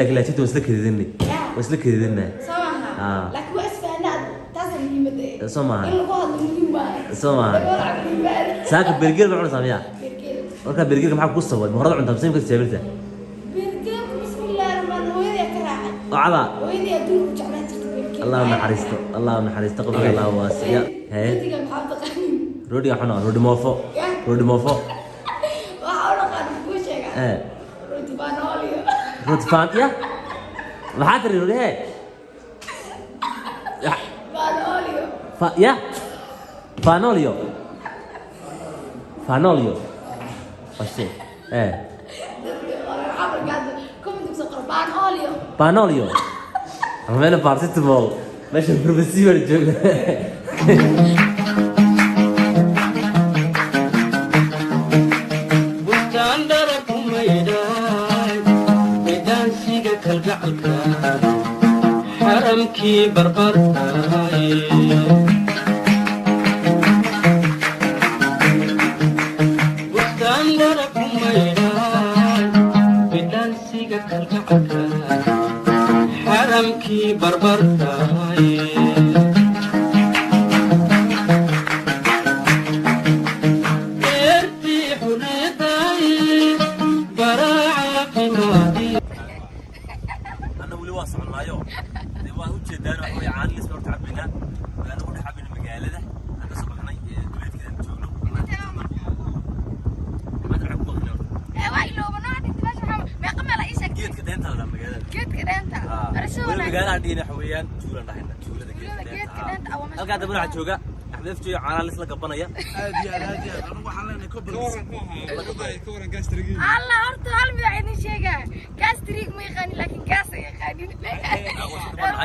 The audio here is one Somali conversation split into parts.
Laakiin laajinta waa isla kedidinay, waa isla kedidinay. Soo maaha? Ah. Laakiin waa isfahanaa, taasa muhiimadda. Soo maaha? In lagu hadlo muhiim waaye. Soo maaha? Laga wada cabo muhiim waaye. Saaka berger baa cunaysaa miyaa? Bergeel. Markaa bergerka maxaa ku sababay? Ma horada cuntaa mise imka tijaabinta? Bergeelku, bismillaahi raxmaan, hooyadii ka raacay. Oo cada. Hooyadii adduunka ku jeclaan jirta bergeel. Allah naxariisto, Allah naxariisto, qabriga Allah waasiya. Hee. Rotiga maxaa u taqaanin? Roodhiga xuna, roodhi moofo. Ya. Roodhi moofo. Waxaa u dhaqaan kuu sheegaa. Ee. Roti banoolio. Rooti faan ya, maxaa tiri? Roodhi hee? Ya, Banoolio. Fa ya, fanolio, fanolio fashe ee. Dadka oran cabarka hadda comment kusoo qoro banoolio. Panolio ama meel paracetamol, meesha farmasi baan jooga. Bustaan dhara ku maydhaay, midaansiga kalgacalka, xaramkii barbartaay. Bustaan dhara ku maydhaay, midaansiga kalgacalka, xaramkii barbartaay. Beertii xuneedaay, baraaca qimaadii. Anna weli waa soconaayo dee, waa ujeedaan waxa weye caano lis horta cabaynaa, waana ku dhex cabayna magaalada aan ka soo baxnay ee duleedkeeda aan joogno. Maanta waxaan ku maqnay horta. Ee, waa ilooba noo dhigta meesha, waxaa meeqa meel ii sheegtay? Geedka dheenta la dhaha magaalada. Geedka dheenta. Barasho weli wanaagsan. Magaalada aan dhigin waxa weeyaan tuulaan dhahayna, tuulada Tuulada geedka geedka dheenta. dheenta, waa meesha. Halkaa dambena waxaa jooga Axmed Afjooy, caanaha lis la gabanaya. Aad iyo aad, aad iyo aad. Anigu waxaan leenahay cobbles. Allah, horta hal mid aan idin sheegaa, gaas triig ma yaqaanin, laakiin gaas ay yaqaanin.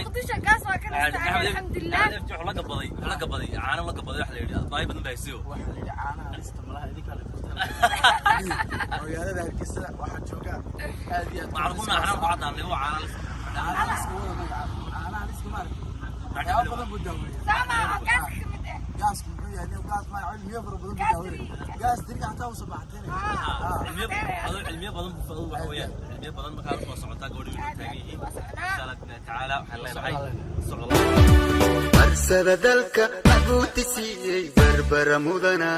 Muqdisho gaas waa ka nastaa, alxamdulilah. Axmed Afjooy wuxuu la gabaday, wuxuu la gabaday caano, la gabaday. Waxa la yidhi baahi badan baa haysiyo. Waxaa la yidhi caanaha lista malaha idinkaa la furtaan. Magaalada Hargeysa waxaa jooga aad iyo aad. Waxaan ku naaxnaan ku caddaanay waa caano lis. Caanaha liska wada magaca. Caanaha liska maaragtay. Waxyaabo badan buu daaweeyaa. Sama oo gaaska ka mid ah. Gaasku muxuu yahay? Nin gaas ma cilmiyo fara badan buu Gaas daaweeyaa. Gaas diriga xataa uu sabaxteenay. Cilmiyo adoo cilmiyo badan buu faa'iido waxa weeyaan cilmiyo badan. Markaa waa socotaa, gabadhi way taagan yihiin. Insha Allah tacaala waxaan leenahay socdo. Arsada dalka abuuti siiyey Barbara mudana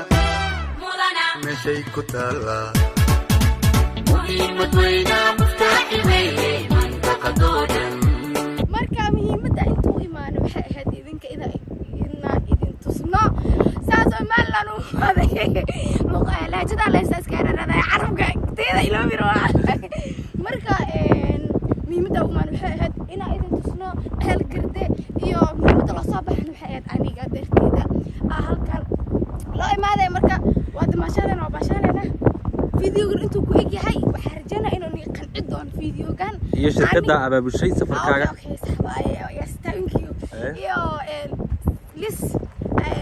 mudana meeshay ku taallaa muhiimad weynaa muftaaxi weeye mandaqadoo dhan. Marka muhiimadda intuu imaano waxay ahayd idinka ina inaan idin tusno saa Somaliland u imaaday. Lahjada laysa iska raraday, carabka teeda iloobi rabaa. Marka muhiimadda u imaano waxay ahayd inaan idin tusno Ceel Garde, iyo muhiimadda loo soo baxan waxay ahayd aniga darteeda aa halkan loo imaaday. Marka waa damaashaadana, waa baashaanayna. Videogan intuu ku eg yahay, waxaa rajaynaa inuu nii qanci doono videogan Iyo shirkadda abaabushay safarkaaga. Okay, sax waaye. Yes, thank you. Eh? Iyo lis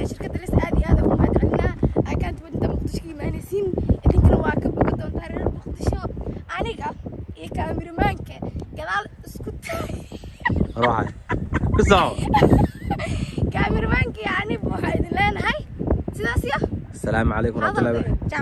shirkadda lis aad iyo aad ugu mahadcelinaa. I can't wait inta Muqdisho ka imaanaysiin, idinkana waa ka boga doontaa reer Muqdisho. Aniga iyo kaamiramaanka gadaal isku taay. Ruuxa ku soco. Kaamiramaanka iyo aniba waxaa idin leenahay sidaas iyo Asalaamu calaykum waraxmatullahi wabarakatu. Ciao.